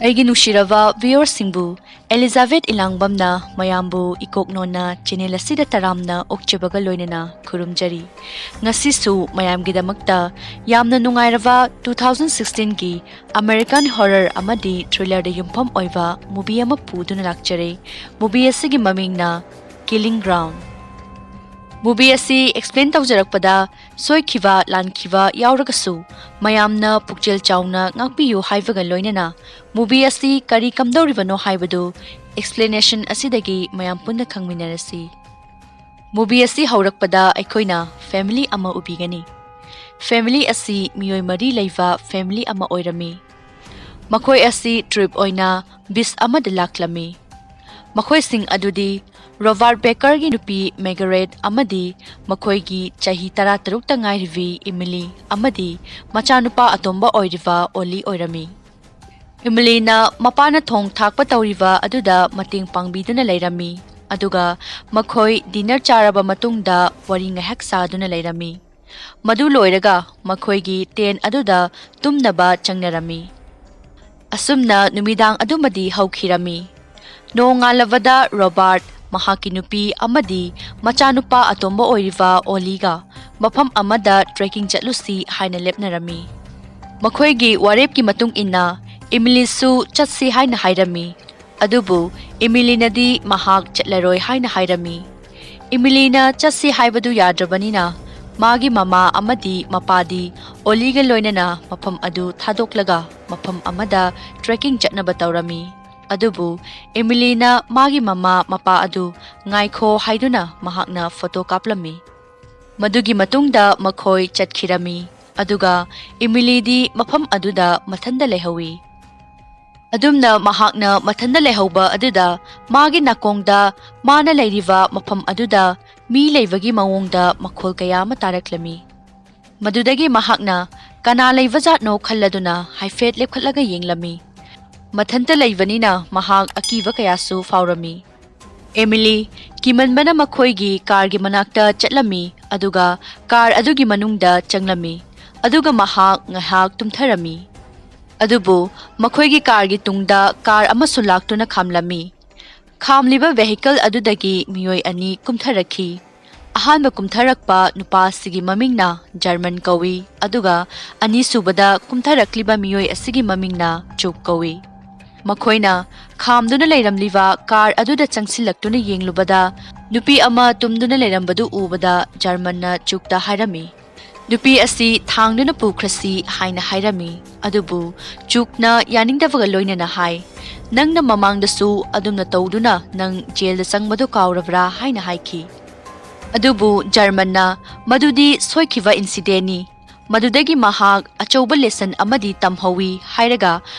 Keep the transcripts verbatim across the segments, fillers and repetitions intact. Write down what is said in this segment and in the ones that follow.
ꯑꯩꯒꯤ ꯅꯨꯡꯁꯤꯔꯕ viewerꯁꯤꯡꯕꯨ, ꯑꯦꯂꯤꯖꯥꯕꯦꯊ ꯏꯂꯥꯡꯕꯝꯅ ꯃꯌꯥꯝꯕꯨ ꯏꯀꯣꯛ ꯅꯣꯟꯅ channel ꯑꯁꯤꯗ ꯇꯔꯥꯝꯅ ꯑꯣꯛꯆꯕꯒ ꯂꯣꯏꯅꯅ ꯈꯨꯔꯨꯝꯖꯔꯤ꯫ ꯉꯁꯤꯁꯨ ꯃꯌꯥꯝꯒꯤꯗꯃꯛꯇ ꯌꯥꯝꯅ ꯅꯨꯡꯉꯥꯏꯔꯕ two thousand sixteenꯒꯤ American horror ꯑꯃꯗꯤ thrillerꯗ ꯌꯨꯝꯐꯝ ꯑꯣꯏꯕ movie ꯑꯃ ꯄꯨꯗꯨꯅ ꯂꯥꯛꯆꯔꯦ꯫ Movie ꯑꯁꯤꯒꯤ ꯃꯃꯤꯡꯅ Killing Ground꯫ Movie ꯑꯁꯤ explain ꯇꯧꯖꯔꯛꯄꯗ ꯁꯣꯏꯈꯤꯕ ꯂꯥꯟꯈꯤꯕ ꯌꯥꯎꯔꯒꯁꯨ ꯃꯌꯥꯝꯅ ꯄꯨꯛꯆꯦꯜ ꯆꯥꯎꯅ ꯉꯥꯛꯄꯤꯌꯨ ꯍꯥꯏꯕꯒ ꯂꯣꯏꯅꯅ movie ꯑꯁꯤ ꯀꯔꯤ ꯀꯝꯗꯧꯔꯤꯕꯅꯣ ꯍꯥꯏꯕꯗꯨ explanation ꯑꯁꯤꯗꯒꯤ ꯃꯌꯥꯝ ꯄꯨꯟꯅ ꯈꯪꯃꯤꯟꯅꯔꯁꯤ꯫ Movie ꯑꯁꯤ ꯍꯧꯔꯛꯄꯗ ꯑꯩꯈꯣꯏꯅ family ꯑꯃ ꯎꯕꯤꯒꯅꯤ꯫ Family ꯑꯁꯤ ꯃꯤꯑꯣꯏ ꯃꯔꯤ ꯂꯩꯕ family ꯑꯃ ꯑꯣꯏꯔꯝꯃꯤ꯫ ꯃꯈꯣꯏ ꯑꯁꯤ trip ꯑꯣꯏꯅ beach ꯑꯃꯗ ꯂꯥꯛꯂꯝꯃꯤ꯫ ꯃꯈꯣꯏꯁꯤꯡ ꯑꯗꯨꯗꯤ Robert Bakerꯒꯤ ꯅꯨꯄꯤ Margaret ꯑꯃꯗꯤ ꯃꯈꯣꯏꯒꯤ ꯆꯍꯤ ꯇꯔꯥꯇꯔꯨꯛꯇ ꯉꯥꯏꯔꯤꯕꯤ Emily ꯑꯃꯗꯤ ꯃꯆꯥꯅꯨꯄꯥ ꯑꯇꯣꯝꯕ ꯑꯣꯏꯔꯤꯕ Ollie ꯑꯣꯏꯔꯝꯃꯤ꯫ Emilyꯅ ꯃꯄꯥꯅ ꯊꯣꯡ ꯊꯥꯛꯄ ꯇꯧꯔꯤꯕ ꯑꯗꯨꯗ ꯃꯇꯦꯡ ꯄꯥꯡꯕꯤꯗꯨꯅ ꯂꯩꯔꯝꯃꯤ, ꯑꯗꯨꯒ ꯃꯈꯣꯏ dinner ꯆꯥꯔꯕ ꯃꯇꯨꯡꯗ ꯋꯥꯔꯤ ꯉꯥꯏꯍꯥꯛ ꯁꯥꯗꯨꯅ ꯂꯩꯔꯝꯃꯤ꯫ ꯃꯗꯨ ꯂꯣꯏꯔꯒ ꯃꯈꯣꯏꯒꯤ tent ꯑꯗꯨꯗ ꯇꯨꯝꯅꯕ ꯆꯪꯅꯔꯝꯃꯤ꯫ ꯑꯁꯨꯝꯅ ꯅꯨꯃꯤꯗꯥꯡ ꯑꯗꯨꯃꯗꯤ ꯍꯧꯈꯤꯔꯝꯃꯤ꯫ ꯅꯣꯡꯉꯥꯜꯂꯕꯗ Robert, ꯃꯍꯥꯛꯀꯤ ꯅꯨꯄꯤ ꯑꯃꯗꯤ ꯃꯆꯥꯅꯨꯄꯥ ꯑꯇꯣꯝꯕ ꯑꯣꯏꯔꯤꯕ Ollieꯒ ꯃꯐꯝ ꯑꯃꯗ trekking ꯆꯠꯂꯨꯁꯤ ꯍꯥꯏꯅ ꯂꯦꯞꯅꯔꯝꯃꯤ꯫ ꯃꯈꯣꯏꯒꯤ ꯋꯥꯔꯦꯞꯀꯤ ꯃꯇꯨꯡ ꯏꯟꯅ Emilyꯁꯨ ꯆꯠꯁꯤ ꯍꯥꯏꯅ ꯍꯥꯏꯔꯝꯃꯤ, ꯑꯗꯨꯕꯨ Emilyꯅꯗꯤ ꯃꯍꯥꯛ ꯆꯠꯂꯔꯣꯏ ꯍꯥꯏꯅ ꯍꯥꯏꯔꯝꯃꯤ꯫ Emilyꯅ ꯆꯠꯁꯤ ꯍꯥꯏꯕꯗꯨ ꯌꯥꯗ꯭ꯔꯕꯅꯤꯅ ꯃꯥꯒꯤ ꯃꯃꯥ ꯑꯃꯗꯤ ꯃꯄꯥꯗꯤ Ollieꯒ ꯂꯣꯏꯅꯅ ꯃꯐꯝ ꯑꯗꯨ ꯊꯥꯗꯣꯛꯂꯒ ꯃꯐꯝ ꯑꯃꯗ trekking ꯆꯠꯅꯕ ꯇꯧꯔꯝꯃꯤ꯫ ꯑꯗꯨꯕꯨ Emilyꯅ ꯃꯥꯒꯤ ꯃꯃꯥ ꯃꯄꯥ ꯑꯗꯨ ꯉꯥꯏꯈꯣ ꯍꯥꯏꯗꯨꯅ ꯃꯍꯥꯛꯅ photo ꯀꯥꯞꯂꯝꯃꯤ꯫ ꯃꯗꯨꯒꯤ ꯃꯇꯨꯡꯗ ꯃꯈꯣꯏ ꯆꯠꯈꯤꯔꯝꯃꯤ, ꯑꯗꯨꯒ Emilyꯗꯤ ꯃꯐꯝ ꯑꯗꯨꯗ ꯃꯊꯟꯇ ꯂꯩꯍꯧꯏ꯫ ꯑꯗꯨꯝꯅ ꯃꯍꯥꯛꯅ ꯃꯊꯟꯇ ꯂꯩꯍꯧꯕ ꯑꯗꯨꯗ ꯃꯥꯒꯤ ꯅꯥꯀꯣꯡꯗ ꯃꯥꯅ ꯂꯩꯔꯤꯕ ꯃꯐꯝ ꯑꯗꯨꯗ ꯃꯤ ꯂꯩꯕꯒꯤ ꯃꯑꯣꯡꯗ ꯃꯈꯣꯜ ꯀꯌꯥ ꯑꯃ ꯇꯥꯔꯛꯂꯝꯃꯤ꯫ ꯃꯗꯨꯗꯒꯤ ꯃꯍꯥꯛꯅ ꯀꯅꯥ ꯂꯩꯕ ꯖꯥꯠꯅꯣ ꯈꯜꯂꯗꯨꯅ ꯍꯥꯏꯐꯦꯠ ꯂꯦꯞꯈꯠꯂꯒ ꯌꯦꯡꯂꯝꯃꯤ꯫ ꯃꯊꯟꯇ ꯂꯩꯕꯅꯤꯅ ꯃꯍꯥꯛ ꯑꯀꯤꯕ ꯀꯌꯥꯁꯨ ꯐꯥꯎꯔꯝꯃꯤ꯫ Emily ꯀꯤꯃꯟꯕꯅ ꯃꯈꯣꯏꯒꯤ carꯒꯤ ꯃꯅꯥꯛꯇ ꯆꯠꯂꯝꯃꯤ, ꯑꯗꯨꯒ car ꯑꯗꯨꯒꯤ ꯃꯅꯨꯡꯗ ꯆꯪꯂꯝꯃꯤ, ꯑꯗꯨꯒ ꯃꯍꯥꯛ ꯉꯥꯏꯍꯥꯛ ꯇꯨꯝꯊꯔꯝꯃꯤ꯫ ꯑꯗꯨꯕꯨ ꯃꯈꯣꯏꯒꯤ ꯀꯥꯔꯒꯤ ꯇꯨꯡꯗ ꯀꯥꯔ ꯑꯃꯁꯨ ꯂꯥꯛꯇꯨꯅ ꯈꯥꯝꯂꯝꯃꯤ꯫ ꯈꯥꯝꯂꯤꯕ vehicle ꯑꯗꯨꯗꯒꯤ ꯃꯤꯑꯣꯏ ꯑꯅꯤ ꯀꯨꯝꯊꯔꯛꯈꯤ꯫ ꯑꯍꯥꯟꯕ ꯀꯨꯝꯊꯔꯛꯄ ꯅꯨꯄꯥ ꯑꯁꯤꯒꯤ ꯃꯃꯤꯡꯅ ꯖꯔꯃꯟ ꯀꯧꯏ, ꯑꯗꯨꯒ ꯑꯅꯤꯁꯨꯕꯗ ꯀꯨꯝꯊꯔꯛꯂꯤꯕ ꯃꯤꯑꯣꯏ ꯑꯁꯤꯒꯤ ꯃꯃꯤꯡꯅ ꯆꯨꯛ ꯀꯧꯏ꯫ ꯃꯈꯣꯏꯅ ꯈꯥꯝꯗꯨꯅ ꯂꯩꯔꯝꯂꯤꯕ ꯀꯥꯔ ꯑꯗꯨꯗ ꯆꯪꯁꯤꯜꯂꯛꯇꯨꯅ ꯌꯦꯡꯂꯨꯕꯗ, ꯅꯨꯄꯤ ꯑꯃ ꯇꯨꯝꯗꯨꯅ ꯂꯩꯔꯝꯕꯗꯨ ꯎꯕꯗ ꯖꯔꯃꯟꯅ ꯆꯨꯛꯇ ꯍꯥꯏꯔꯝꯃꯤ, "ꯅꯨꯄꯤ ꯑꯁꯤ ꯊꯥꯡꯗꯨꯅ ꯄꯨꯈ꯭ꯔꯁꯤ" ꯍꯥꯏꯅ ꯍꯥꯏꯔꯝꯃꯤ꯫ ꯑꯗꯨꯕꯨ ꯆꯨꯛꯅ ꯌꯥꯅꯤꯡꯗꯕꯒ ꯂꯣꯏꯅꯅ ꯍꯥꯏ, "ꯅꯪꯅ ꯃꯃꯥꯡꯗꯁꯨ ꯑꯗꯨꯝꯅ ꯇꯧꯗꯨꯅ ꯅꯪ ꯖꯦꯜꯗ ꯆꯪꯕꯗꯨ ꯀꯥꯎꯔꯕ꯭ꯔꯥ?" ꯍꯥꯏꯅ ꯍꯥꯏꯈꯤ꯫ ꯑꯗꯨꯕꯨ ꯖꯔꯃꯟꯅ, "ꯃꯗꯨꯗꯤ ꯁꯣꯏꯈꯤꯕ incidentꯅꯤ, ꯃꯗꯨꯗꯒꯤ ꯃꯍꯥꯛ ꯑꯆꯧꯕ lesson ꯑꯃꯗꯤ ꯇꯝꯍꯧꯏ" ꯍꯥꯏꯔꯒ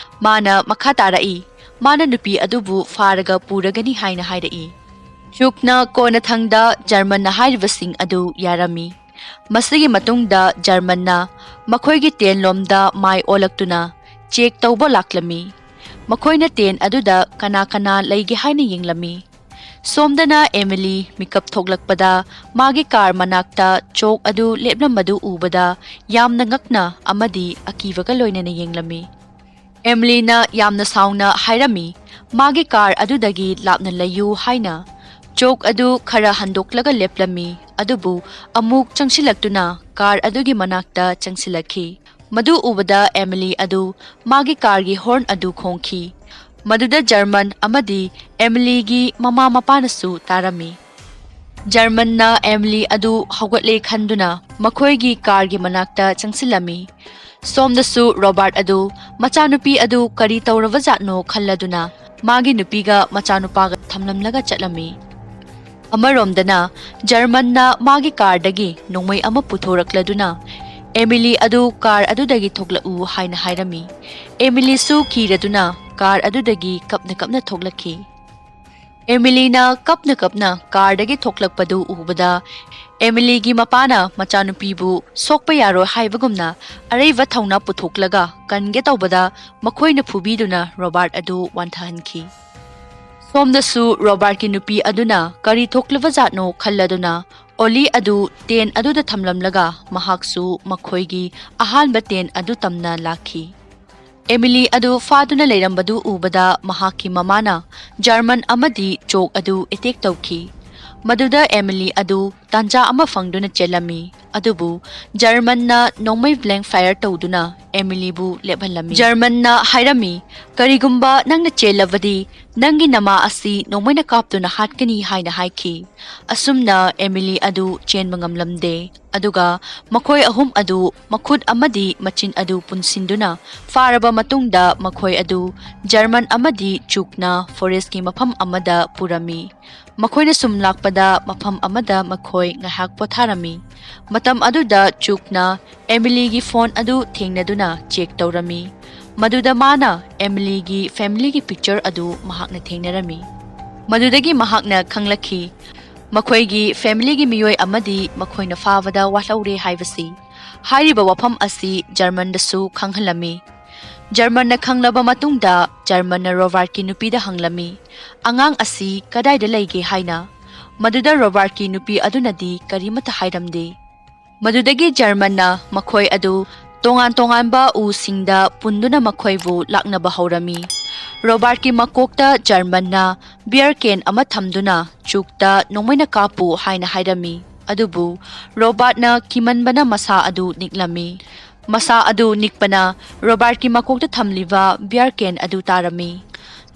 ꯃꯥꯅ ꯃꯈꯥ ꯇꯥꯔꯛꯏ, "ꯃꯥꯅ ꯅꯨꯄꯤ ꯑꯗꯨꯕꯨ ꯐꯥꯔꯒ ꯄꯨꯔꯒꯅꯤ" ꯍꯥꯏꯅ ꯍꯥꯏꯔꯛꯏ꯫ ꯆꯨꯛꯅ ꯀꯣꯟꯅꯊꯪꯗ ꯖꯔꯃꯟꯅ ꯍꯥꯏꯔꯤꯕꯁꯤꯡ ꯑꯗꯨ ꯌꯥꯔꯝꯃꯤ꯫ ꯃꯁꯤꯒꯤ ꯃꯇꯨꯡꯗ ꯖꯔꯃꯟꯅ ꯃꯈꯣꯏꯒꯤ tent ꯂꯣꯝꯗ ꯃꯥꯏ ꯑꯣꯜꯂꯛꯇꯨꯅ check ꯇꯧꯕ ꯂꯥꯛꯂꯝꯃꯤ꯫ ꯃꯈꯣꯏꯅ tent ꯑꯗꯨꯗ ꯀꯅꯥ ꯀꯅꯥ ꯂꯩꯒꯦ ꯍꯥꯏꯅ ꯌꯦꯡꯂꯝꯃꯤ꯫ ꯁꯣꯝꯗꯅ ꯑꯦꯃꯤꯂꯤ ꯃꯤꯀꯞ ꯊꯣꯛꯂꯛꯄꯗ ꯃꯥꯒꯤ ꯀꯥꯔ ꯃꯅꯥꯛꯇ ꯆꯣꯛ ꯑꯗꯨ ꯂꯦꯞꯂꯝꯕꯗꯨ ꯎꯕꯗ ꯌꯥꯝꯅ ꯉꯛꯅ ꯑꯃꯗꯤ ꯑꯀꯤꯕꯒ ꯂꯣꯏꯅꯅ ꯌꯦꯡꯂꯝꯃꯤ꯫ ꯑꯦꯃꯤꯂꯤꯅ ꯌꯥꯝꯅ ꯁꯥꯎꯅ ꯍꯥꯏꯔꯝꯃꯤ, "ꯃꯥꯒꯤ ꯀꯥꯔ ꯑꯗꯨꯗꯒꯤ ꯂꯥꯞꯅ ꯂꯩꯌꯨ" ꯍꯥꯏꯅ꯫ ꯆꯣꯛ ꯑꯗꯨ ꯈꯔ ꯍꯟꯗꯣꯛꯂꯒ ꯂꯦꯞꯂꯝꯃꯤ, ꯑꯗꯨꯕꯨ ꯑꯃꯨꯛ ꯆꯪꯁꯤꯜꯂꯛꯇꯨꯅ ꯀꯥꯔ ꯑꯗꯨꯒꯤ ꯃꯅꯥꯛꯇ ꯆꯪꯁꯤꯜꯂꯛꯈꯤ꯫ ꯃꯗꯨ ꯎꯕꯗ ꯑꯦꯃꯤꯂꯤ ꯑꯗꯨ ꯃꯥꯒꯤ ꯀꯥꯔꯒꯤ horn ꯑꯗꯨ ꯈꯣꯡꯈꯤ꯫ ꯃꯗꯨꯗ ꯖꯔꯃꯟ ꯑꯃꯗꯤ ꯑꯦꯃꯤꯂꯤꯒꯤ ꯃꯃꯥ ꯃꯄꯥꯅꯁꯨ ꯇꯥꯔꯝꯃꯤ꯫ ꯖꯔꯃꯟꯅ ꯑꯦꯃꯤꯂꯤ ꯑꯗꯨ ꯍꯧꯒꯠꯂꯦ ꯈꯟꯗꯨꯅ ꯃꯈꯣꯏꯒꯤ ꯀꯥꯔꯒꯤ ꯃꯅꯥꯛꯇ ꯆꯪꯁꯤꯜꯂꯝꯃꯤ꯫ ꯁꯣꯝꯗꯁꯨ ꯔꯣꯕꯥꯔꯠ ꯑꯗꯨ ꯃꯆꯥꯅꯨꯄꯤ ꯑꯗꯨ ꯀꯔꯤ ꯇꯧꯔꯕꯖꯥꯠꯅꯣ ꯈꯜꯂꯗꯨꯅ ꯃꯥꯒꯤ ꯅꯨꯄꯤꯒ ꯃꯆꯥꯅꯨꯄꯥꯒ ꯊꯝꯂꯝꯂꯒ ꯆꯠꯂꯝꯃꯤ꯫ ꯑꯃꯔꯣꯝꯗꯅ ꯖꯔꯃꯟꯅ ꯃꯥꯒꯤ ꯀꯥꯔꯗꯒꯤ ꯅꯣꯡꯃꯩ ꯑꯃ ꯄꯨꯊꯣꯔꯛꯂꯗꯨꯅ ꯑꯦꯃꯤꯂꯤ ꯑꯗꯨ ꯀꯥꯔ ꯑꯗꯨꯗꯒꯤ ꯊꯣꯛꯂꯛꯎ ꯍꯥꯏꯅ ꯍꯥꯏꯔꯝꯃꯤ꯫ ꯑꯦꯃꯤꯂꯤꯁꯨ ꯀꯤꯔꯗꯨꯅ ꯀꯥꯔ ꯑꯗꯨꯗꯒꯤ ꯀꯞꯅ ꯀꯞꯅ ꯊꯣꯛꯂꯛꯈꯤ꯫ ꯑꯦꯃꯤꯂꯤꯅ ꯀꯞꯅ ꯀꯞꯅ ꯀꯥꯔꯗꯒꯤ ꯊꯣꯛꯂꯛꯄꯗꯨ ꯎꯕꯗ ꯑꯦꯃꯤꯂꯤꯒꯤ ꯃꯄꯥꯅ ꯃꯆꯥꯅꯨꯄꯤꯕꯨ ꯁꯣꯛꯄ ꯌꯥꯔꯣꯏ ꯍꯥꯏꯕꯒꯨꯝꯅ ꯑꯔꯩꯕ ꯊꯧꯅꯥ ꯄꯨꯊꯣꯛꯂꯒ ꯀꯟꯒꯦ ꯇꯧꯕꯗ ꯃꯈꯣꯏꯅ ꯐꯨꯕꯤꯗꯨꯅ ꯔꯣꯕꯥꯔꯠ ꯑꯗꯨ ꯋꯥꯟꯊꯍꯟꯈꯤ꯫ ꯁꯣꯝꯗꯁꯨ ꯔꯣꯕꯥꯔꯠꯀꯤ ꯅꯨꯄꯤ ꯑꯗꯨꯅ ꯀꯔꯤ ꯊꯣꯛꯂꯕꯖꯥꯠꯅꯣ ꯈꯜꯂꯗꯨꯅ ꯑꯣꯂꯤ ꯑꯗꯨ tent ꯑꯗꯨꯗ ꯊꯝꯂꯝꯂꯒ ꯃꯍꯥꯛꯁꯨ ꯃꯈꯣꯏꯒꯤ ꯑꯍꯥꯟꯕ tent ꯑꯗꯨ ꯇꯝꯅ ꯂꯥꯛꯈꯤ꯫ ꯑꯦꯃꯤꯂꯤ ꯑꯗꯨ ꯐꯥꯗꯨꯅ ꯂꯩꯔꯝꯕꯗꯨ ꯎꯕꯗ ꯃꯍꯥꯛꯀꯤ ꯃꯃꯥꯅ ꯖꯔꯃꯟ ꯑꯃꯗꯤ ꯆꯣꯛ ꯑꯗꯨ ꯑꯦꯇꯦꯛ ꯇꯧꯈꯤ꯫ ꯃꯗꯨꯗ ꯑꯦꯃꯤꯂꯤ ꯑꯗꯨ ꯇꯥꯟꯖꯥ ꯑꯃ ꯐꯪꯗꯨꯅ ꯆꯦꯜꯂꯝꯃꯤ꯫ ꯑꯗꯨꯕꯨ ꯖꯔꯃꯟꯅ ꯅꯣꯡꯃꯩ ꯕ꯭ꯂꯦꯡ ꯐꯥꯌꯔ ꯇꯧꯗꯨꯅ ꯑꯦꯃꯤꯂꯤꯕꯨ ꯂꯦꯞꯍꯜꯂꯝꯃꯤ꯫ ꯖꯔꯃꯟꯅ ꯍꯥꯏꯔꯝꯃꯤ, "ꯀꯔꯤꯒꯨꯝꯕ ꯅꯪꯅ ꯆꯦꯜꯂꯕꯗꯤ ꯅꯪꯒꯤ ꯅꯃꯥ ꯑꯁꯤ ꯅꯣꯡꯃꯩꯅ ꯀꯥꯞꯇꯨꯅ ꯍꯥꯠꯀꯅꯤ" ꯍꯥꯏꯅ ꯍꯥꯏꯈꯤ꯫ ꯑꯁꯨꯝꯅ ꯑꯦꯃꯤꯂꯤ ꯑꯗꯨ ꯆꯦꯟꯕ ꯉꯝꯂꯝꯗꯦ꯫ ꯑꯗꯨꯒ ꯃꯈꯣꯏ ꯑꯍꯨꯝ ꯑꯗꯨ ꯃꯈꯨꯠ ꯑꯃꯗꯤ ꯃꯆꯤꯟ ꯑꯗꯨ ꯄꯨꯟꯁꯤꯟꯗꯨꯅ ꯐꯥꯔꯕ ꯃꯇꯨꯡꯗ ꯃꯈꯣꯏ ꯑꯗꯨ ꯖꯔꯃꯟ ꯑꯃꯗꯤ ꯆꯨꯛꯅ ꯐꯣꯔꯦꯁ꯭ꯠꯀꯤ ꯃꯐꯝ ꯑꯃꯗ ꯄꯨꯔꯝꯃꯤ꯫ ꯃꯈꯣꯏꯅ ꯁꯨꯝ ꯂꯥꯛꯄꯗ ꯃꯐꯝ ꯑꯃꯗ ꯃꯈꯣꯏ ꯉꯥꯏꯍꯥꯛ ꯄꯣꯊꯥꯔꯝꯃꯤ꯫ ꯃꯇꯝ ꯑꯗꯨꯗ ꯆꯨꯛꯅ ꯑꯦꯃꯤꯂꯤꯒꯤ ꯐꯣꯟ ꯑꯗꯨ ꯊꯦꯡꯅꯗꯨꯅ ꯆꯦꯛ ꯇꯧꯔꯝꯃꯤ꯫ ꯃꯗꯨꯗ ꯃꯥꯅ ꯑꯦꯃꯤꯂꯤꯒꯤ ꯐꯦꯃꯤꯂꯤꯒꯤ ꯄꯤꯛꯆꯔ ꯑꯗꯨ ꯃꯍꯥꯛꯅ ꯊꯦꯡꯅꯔꯝꯃꯤ꯫ ꯃꯗꯨꯗꯒꯤ ꯃꯍꯥꯛꯅ ꯈꯪꯂꯛꯈꯤ, ꯃꯈꯣꯏꯒꯤ ꯐꯦꯃꯤꯂꯤꯒꯤ ꯃꯤꯑꯣꯏ ꯑꯃꯗꯤ ꯃꯈꯣꯏꯅ ꯐꯥꯕꯗ ꯋꯥꯠꯍꯧꯔꯦ ꯍꯥꯏꯕꯁꯤ꯫ ꯍꯥꯏꯔꯤꯕ ꯋꯥꯐꯝ ꯑꯁꯤ ꯖꯔꯃꯟꯗꯁꯨ ꯈꯪꯍꯜꯂꯝꯃꯤ꯫ ꯖꯔꯃꯟꯅ ꯈꯪꯂꯕ ꯃꯇꯨꯡꯗ ꯖꯔꯃꯟꯅ ꯔꯣꯕꯥꯔꯠꯀꯤ ꯅꯨꯄꯤꯗ ꯍꯪꯂꯝꯃꯤ, "ꯑꯉꯥꯡ ꯑꯁꯤ ꯀꯗꯥꯏꯗ ꯂꯩꯒꯦ?" ꯍꯥꯏꯅ꯫ ꯃꯗꯨꯗ ꯔꯣꯕꯥꯔꯠꯀꯤ ꯅꯨꯄꯤ ꯑꯗꯨꯅꯗꯤ ꯀꯔꯤꯃꯠꯇ ꯍꯥꯏꯔꯝꯗꯦ꯫ ꯃꯗꯨꯗꯒꯤ ꯖꯔꯃꯟꯅ ꯃꯈꯣꯏ ꯑꯗꯨ ꯇꯣꯉꯥꯟ ꯇꯣꯉꯥꯟꯕ ꯎꯁꯤꯡꯗ ꯄꯨꯟꯗꯨꯅ ꯃꯈꯣꯏꯕꯨ ꯂꯥꯛꯅꯕ ꯍꯧꯔꯝꯃꯤ꯫ ꯔꯣꯕꯥꯔꯠꯀꯤ ꯃꯀꯣꯛꯇ ꯖꯔꯃꯟꯅ ꯕꯤꯌꯔ ꯀꯦꯟ ꯑꯃ ꯊꯝꯗꯨꯅ ꯆꯨꯛꯇ ꯅꯣꯡꯃꯩꯅ ꯀꯥꯞꯄꯨ ꯍꯥꯏꯅ ꯍꯥꯏꯔꯝꯃꯤ꯫ ꯑꯗꯨꯕꯨ ꯔꯣꯕꯥꯔꯠꯅ ꯀꯤꯃꯟꯕꯅ ꯃꯁꯥ ꯑꯗꯨ ꯅꯤꯛꯂꯝꯃꯤ꯫ ꯃꯁꯥ ꯑꯗꯨ ꯅꯤꯛꯄꯅ ꯔꯣꯕꯥꯔꯠꯀꯤ ꯃꯀꯣꯛꯇ ꯊꯝꯂꯤꯕ ꯕꯤꯌꯔ ꯀꯦꯟ ꯑꯗꯨ ꯇꯥꯔꯝꯃꯤ꯫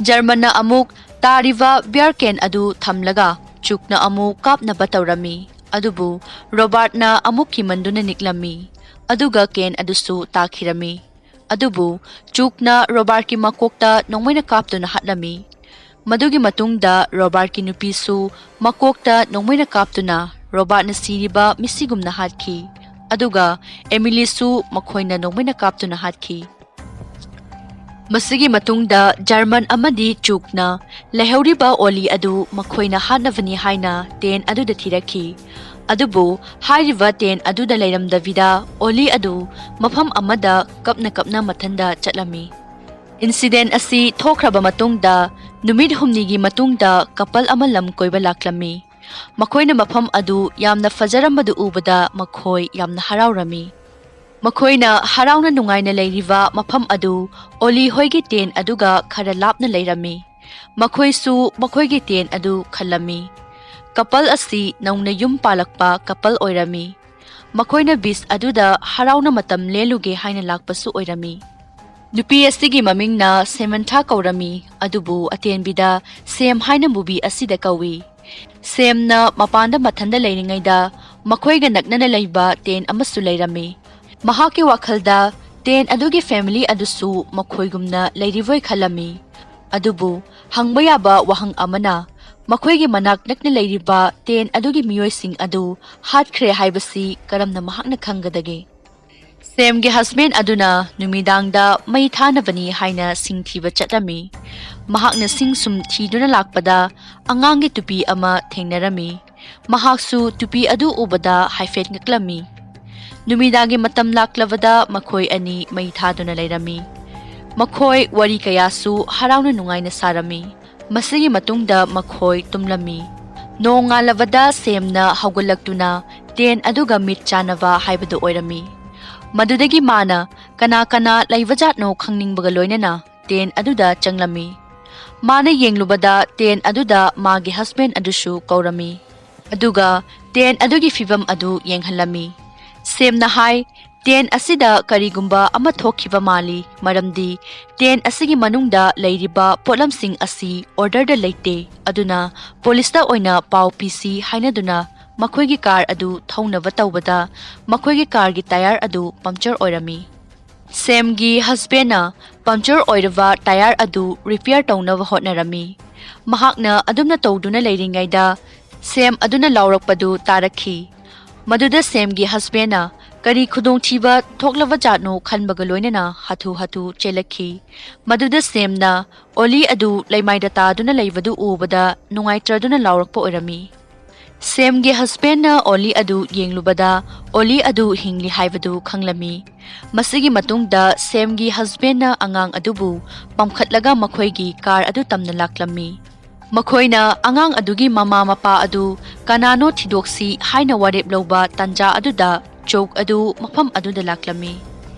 ꯖꯔꯃꯟꯅ ꯑꯃꯨꯛ ꯇꯥꯔꯤꯕ ꯕꯤꯌꯔ ꯀꯦꯟ ꯑꯗꯨ ꯊꯝꯂꯒ ꯆꯨꯛꯅ ꯑꯃꯨꯛ ꯀꯥꯞꯅꯕ ꯇꯧꯔꯝꯃꯤ꯫ ꯑꯗꯨꯕꯨ ꯔꯣꯕꯥꯔꯠꯅ ꯑꯃꯨꯛ ꯀꯤꯃꯟꯗꯨꯅ ꯅꯤꯛꯂꯝꯃꯤ꯫ ꯑꯗꯨꯒ ꯀꯦꯟ ꯑꯗꯨꯁꯨ ꯇꯥꯈꯤꯔꯝꯃꯤ꯫ ꯑꯗꯨꯕꯨ ꯆꯨꯛꯅ ꯔꯣꯕꯥꯔꯠꯀꯤ ꯃꯀꯣꯛꯇ ꯅꯣꯡꯃꯩꯅ ꯀꯥꯞꯇꯨꯅ ꯍꯥꯠꯂꯝꯃꯤ꯫ ꯃꯗꯨꯒꯤ ꯃꯇꯨꯡꯗ ꯔꯣꯕꯥꯔꯠꯀꯤ ꯅꯨꯄꯤꯁꯨ ꯃꯀꯣꯛꯇ ꯅꯣꯡꯃꯩꯅ ꯀꯥꯞꯇꯨꯅ ꯔꯣꯕꯥꯔꯠꯅ ꯁꯤꯔꯤꯕ ꯃꯤꯁꯤꯒꯨꯝꯅ ꯍꯥꯠꯈꯤ꯫ ꯑꯗꯨꯒ ꯑꯦꯃꯤꯂꯤꯁꯨ ꯃꯈꯣꯏꯅ ꯅꯣꯡꯃꯩꯅ ꯀꯥꯞꯇꯨꯅ ꯍꯥꯠꯈꯤ꯫ ꯃꯁꯤꯒꯤ ꯃꯇꯨꯡꯗ ꯖꯔꯃꯟ ꯑꯃꯗꯤ ꯆꯨꯛꯅ ꯂꯩꯍꯧꯔꯤꯕ ꯑꯣꯂꯤ ꯑꯗꯨ ꯃꯈꯣꯏꯅ ꯍꯥꯠꯅꯕꯅꯤ ꯍꯥꯏꯅ ꯇꯦꯟ ꯑꯗꯨꯗ ꯊꯤꯔꯛꯈꯤ꯫ ꯑꯗꯨꯕꯨ ꯍꯥꯏꯔꯤꯕ ꯇꯦꯟ ꯑꯗꯨꯗ ꯂꯩꯔꯝꯗꯕꯤꯗ ꯑꯣꯂꯤ ꯑꯗꯨ ꯃꯐꯝ ꯑꯃꯗ ꯀꯞꯅ ꯀꯞꯅ ꯃꯊꯟꯗ ꯆꯠꯂꯝꯃꯤ꯫ ꯏꯟꯁꯤꯗꯦꯟ ꯑꯁꯤ ꯊꯣꯛꯈ꯭ꯔꯕ ꯃꯇꯨꯡꯗ ꯅꯨꯃꯤꯠ ꯍꯨꯝꯅꯤꯒꯤ ꯃꯇꯨꯡꯗ ꯀꯄꯜ ꯑꯃ ꯂꯝ ꯀꯣꯏꯕ ꯂꯥꯛꯂꯝꯃꯤ꯫ ꯃꯈꯣꯏꯅ ꯃꯐꯝ ꯑꯗꯨ ꯌꯥꯝꯅ ꯐꯖꯔꯝꯕꯗꯨ ꯎꯕꯗ ꯃꯈꯣꯏ ꯌꯥꯝꯅ ꯍꯔꯥꯎꯔꯝꯃꯤ꯫ ꯃꯈꯣꯏꯅ ꯍꯔꯥꯎꯅ ꯅꯨꯡꯉꯥꯏꯅ ꯂꯩꯔꯤꯕ ꯃꯐꯝ ꯑꯗꯨ ꯑꯣꯂꯤ ꯍꯣꯏꯒꯤ ꯇꯦꯟ ꯑꯗꯨꯒ ꯈꯔ ꯂꯥꯞꯅ ꯂꯩꯔꯝꯃꯤ꯫ ꯃꯈꯣꯏꯁꯨ ꯃꯈꯣꯏꯒꯤ ꯇꯦꯟ ꯑꯗꯨ ꯈꯜꯂꯝꯃꯤ꯫ ꯀꯄꯜ ꯑꯁꯤ ꯅꯧꯅ ꯌꯨꯝ ꯄꯥꯜꯂꯛꯄ ꯀꯄꯜ ꯑꯣꯏꯔꯝꯃꯤ꯫ ꯃꯈꯣꯏꯅ ꯕꯤꯆ ꯑꯗꯨꯗ ꯍꯔꯥꯎꯅ ꯃꯇꯝ ꯂꯦꯜꯂꯨꯒꯦ ꯍꯥꯏꯅ ꯂꯥꯛꯄꯁꯨ ꯑꯣꯏꯔꯝꯃꯤ꯫ ꯅꯨꯄꯤ ꯑꯁꯤꯒꯤ ꯃꯃꯤꯡꯅ ꯁꯦꯃꯟꯊꯥ ꯀꯧꯔꯝꯃꯤ, ꯑꯗꯨꯕꯨ ꯑꯇꯦꯟꯕꯤꯗ ꯁꯦꯝ ꯍꯥꯏꯅ ꯃꯨꯚꯤ ꯑꯁꯤꯗ ꯀꯧꯏ꯫ ꯁꯦꯝꯅ ꯃꯄꯥꯟꯗ ꯃꯊꯟꯗ ꯂꯩꯔꯤꯉꯩꯗ ꯃꯈꯣꯏꯒ ꯅꯛꯅꯅ ꯂꯩꯕ ꯇꯦꯟ ꯑꯃꯁꯨ ꯂꯩꯔꯝꯃꯤ꯫ ꯃꯍꯥꯛꯀꯤ ꯋꯥꯈꯜꯗ ꯇꯦꯟ ꯑꯗꯨꯒꯤ ꯐꯦꯃꯤꯂꯤ ꯑꯗꯨꯁꯨ ꯃꯈꯣꯏꯒꯨꯝꯅ ꯂꯩꯔꯤꯕꯣꯏ ꯈꯜꯂꯝꯃꯤ꯫ ꯑꯗꯨꯕꯨ ꯍꯪꯕ ꯌꯥꯕ ꯋꯥꯍꯪ ꯑꯃꯅ, ꯃꯈꯣꯏꯒꯤ ꯃꯅꯥꯛ ꯅꯛꯅ ꯂꯩꯔꯤꯕ ꯇꯦꯟ ꯑꯗꯨꯒꯤ ꯃꯤꯑꯣꯏꯁꯤꯡ ꯑꯗꯨ ꯍꯥꯠꯈ꯭ꯔꯦ ꯍꯥꯏꯕꯁꯤ ꯀꯔꯝꯅ ꯃꯍꯥꯛꯅ ꯈꯪꯒꯗꯒꯦ? ꯁꯦꯝꯒꯤ ꯍꯁꯕꯦꯟ ꯑꯗꯨꯅ ꯅꯨꯃꯤꯗꯥꯡꯗ ꯃꯩ ꯊꯥꯅꯕꯅꯤ ꯍꯥꯏꯅ ꯁꯤꯡ ꯊꯤꯕ ꯆꯠꯂꯝꯃꯤ꯫ ꯃꯍꯥꯛꯅ ꯁꯤꯡ ꯁꯨꯝ ꯊꯤꯗꯨꯅ ꯂꯥꯛꯄꯗ ꯑꯉꯥꯡꯒꯤ ꯇꯨꯄꯤ ꯑꯃ ꯊꯦꯡꯅꯔꯝꯃꯤ꯫ ꯃꯍꯥꯛꯁꯨ ꯇꯨꯄꯤ ꯑꯗꯨ ꯎꯕꯗ ꯍꯥꯏꯐꯦꯠ ꯉꯛꯂꯝꯃꯤ꯫ ꯅꯨꯃꯤꯗꯥꯡꯒꯤ ꯃꯇꯝ ꯂꯥꯛꯂꯕꯗ ꯃꯈꯣꯏ ꯑꯅꯤ ꯃꯩ ꯊꯥꯗꯨꯅ ꯂꯩꯔꯝꯃꯤ꯫ ꯃꯈꯣꯏ ꯋꯥꯔꯤ ꯀꯌꯥꯁꯨ ꯍꯔꯥꯎꯅ ꯅꯨꯡꯉꯥꯏꯅ ꯁꯥꯔꯝꯃꯤ꯫ ꯃꯁꯤꯒꯤ ꯃꯇꯨꯡꯗ ꯃꯈꯣꯏ ꯇꯨꯝꯂꯝꯃꯤ꯫ ꯅꯣꯡꯉꯥꯜꯂꯕꯗ ꯁꯦꯝꯅ ꯍꯧꯒꯠꯂꯛꯇꯨꯅ ꯇꯦꯟ ꯑꯗꯨꯒ ꯃꯤꯠ ꯆꯥꯟꯅꯕ ꯍꯥꯏꯕꯗꯨ ꯑꯣꯏꯔꯝꯃꯤ꯫ ꯃꯗꯨꯗꯒꯤ ꯃꯥꯅ ꯀꯅꯥ ꯀꯅꯥ ꯂꯩꯕꯖꯥꯠꯅꯣ ꯈꯪꯅꯤꯡꯕꯒ ꯂꯣꯏꯅꯅ ꯇꯦꯟ ꯑꯗꯨꯗ ꯆꯪꯂꯝꯃꯤ꯫ ꯃꯥꯅ ꯌꯦꯡꯂꯨꯕꯗ ꯇꯦꯟ ꯑꯗꯨꯗ ꯃꯥꯒꯤ ꯍꯁꯕꯦꯟ ꯑꯗꯨꯁꯨ ꯀꯧꯔꯝꯃꯤ꯫ ꯑꯗꯨꯒ ꯇꯦꯟ ꯑꯗꯨꯒꯤ ꯐꯤꯕꯝ ꯑꯗꯨ ꯌꯦꯡꯍꯜꯂꯝꯃꯤ꯫ ꯁꯦꯝꯅ ꯍꯥꯏ, "ꯇꯦꯟ ꯑꯁꯤꯗ ꯀꯔꯤꯒꯨꯝꯕ ꯑꯃ ꯊꯣꯛꯈꯤꯕ ꯃꯥꯜꯂꯤ, ꯃꯔꯝꯗꯤ ꯇꯦꯟ ꯑꯁꯤꯒꯤ ꯃꯅꯨꯡꯗ ꯂꯩꯔꯤꯕ ꯄꯣꯠꯂꯝꯁꯤꯡ ꯑꯁꯤ ꯑꯣꯔꯗꯔꯗ ꯂꯩꯇꯦ, ꯑꯗꯨꯅ ꯄꯨꯂꯤꯁꯇ ꯑꯣꯏꯅ ꯄꯥꯎ ꯄꯤꯁꯤ" ꯍꯥꯏꯅꯗꯨꯅ ꯃꯈꯣꯏꯒꯤ ꯀꯥꯔ ꯑꯗꯨ ꯊꯧꯅꯕ ꯇꯧꯕꯗ ꯃꯈꯣꯏꯒꯤ ꯀꯥꯔꯒꯤ ꯇꯥꯌꯔ ꯑꯗꯨ ꯄꯝꯆꯔ ꯑꯣꯏꯔꯝꯃꯤ꯫ ꯁꯦꯝꯒꯤ ꯍꯁꯕꯦꯟꯅ ꯄꯝꯆꯔ ꯑꯣꯏꯔꯕ ꯇꯥꯌꯔ ꯑꯗꯨ ꯔꯤꯄꯤꯌꯔ ꯇꯧꯅꯕ ꯍꯣꯠꯅꯔꯝꯃꯤ꯫ ꯃꯍꯥꯛꯅ ꯑꯗꯨꯝꯅ ꯇꯧꯗꯨꯅ ꯂꯩꯔꯤꯉꯩꯗ ꯁꯦꯝ ꯑꯗꯨꯅ ꯂꯥꯎꯔꯛꯄꯗꯨ ꯇꯥꯔꯛꯈꯤ꯫ ꯃꯗꯨꯗ ꯁꯦꯝꯒꯤ ꯍꯁꯕꯦꯟꯅ ꯀꯔꯤ ꯈꯨꯗꯣꯡꯊꯤꯕ ꯊꯣꯛꯂꯕ ꯖꯥꯠꯅꯣ ꯈꯟꯕꯒ ꯂꯣꯏꯅꯅ ꯍꯥꯊꯨ ꯍꯥꯊꯨ ꯆꯦꯜꯂꯛꯈꯤ꯫ ꯃꯗꯨꯗ ꯁꯦꯝꯅ ꯑꯣꯂꯤ ꯑꯗꯨ ꯂꯩꯃꯥꯏꯗ ꯇꯥꯗꯨꯅ ꯂꯩꯕꯗꯨ ꯎꯕꯗ ꯅꯨꯡꯉꯥꯏꯇ꯭ꯔꯗꯨꯅ ꯂꯥꯎꯔꯛꯄ ꯑꯣꯏꯔꯝꯃꯤ꯫ ꯁꯦꯝꯒꯤ ꯍꯁꯕꯦꯟꯅ ꯑꯣꯂꯤ ꯑꯗꯨ ꯌꯦꯡꯂꯨꯕꯗ ꯑꯣꯂꯤ ꯑꯗꯨ ꯍꯤꯡꯂꯤ ꯍꯥꯏꯕꯗꯨ ꯈꯪꯂꯝꯃꯤ꯫ ꯃꯁꯤꯒꯤ ꯃꯇꯨꯡꯗ ꯁꯦꯝꯒꯤ ꯍꯁꯕꯦꯟꯅ ꯑꯉꯥꯡ ꯑꯗꯨꯕꯨ ꯄꯝꯈꯠꯂꯒ ꯃꯈꯣꯏꯒꯤ ꯀꯥꯔ ꯑꯗꯨ ꯇꯝꯅ ꯂꯥꯛꯂꯝꯃꯤ꯫ ꯃꯈꯣꯏꯅ ꯑꯉꯥꯡ ꯑꯗꯨꯒꯤ ꯃꯃꯥ ꯃꯄꯥ ꯑꯗꯨ ꯀꯅꯥꯅꯣ ꯊꯤꯗꯣꯛꯁꯤ ꯍꯥꯏꯅ ꯋꯥꯔꯦꯞ ꯂꯧꯕ ꯇꯥꯟꯖꯥ ꯑꯗꯨꯗ ꯆꯨꯛ ꯑꯗꯨ ꯃꯐꯝ ꯑꯗꯨꯗ ꯂꯥꯛꯂꯝꯃꯤ꯫